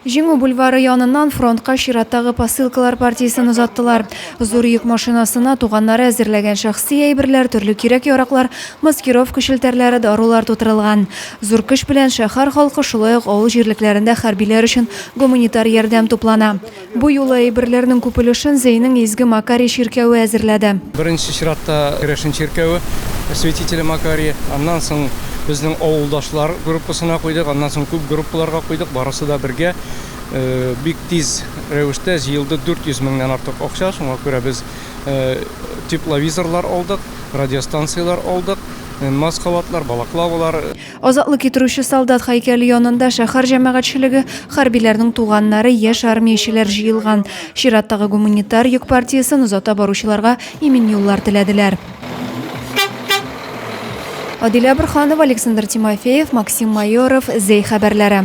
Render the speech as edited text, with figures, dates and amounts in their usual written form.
Җиңү бульвары яныннан фронтка чираттагы посылкалар партиясен озаттылар. Зур йөк машинасына туганнары әзерләгән шәхси әйберләр, төрле кирәк-яраклар, маскировка челтәрләре, дарулар тутырылган. Зур көч белән шәһәр халкы, шулай ук авыл җирлекләрендә хәрбиләр өчен гуманитар ярдәм туплана. Бу юлы әйберләрнең күп өлешен Зәйнең Изге Макарий чиркәве әзерләде. Беренче чиратта керәшен чиркәве, Святителя Макария, аннан соң безнең авылдашлар группасына куйдык, аннан соң күп группаларга куйдык, барысы да бергә бик тиз рәвештә җыелды 400 меңнән артык акча, шуңа күрә без тепловизорлар алдык, радиостанцияләр алдык, маскхалатлар, балаклавалар. Азатлык китерүче солдат һәйкәле янында шәһәр җәмәгатьчелеге, хәрбиләрнең туганнары, яшь армиячеләр җыелган. Чираттагы гуманитар йөк партиясен озата баручыларга имин юллар теләделәр. Адилә Борһанова, Александр Тимофеев, Максим Майоров, Зәй хәбәрләре.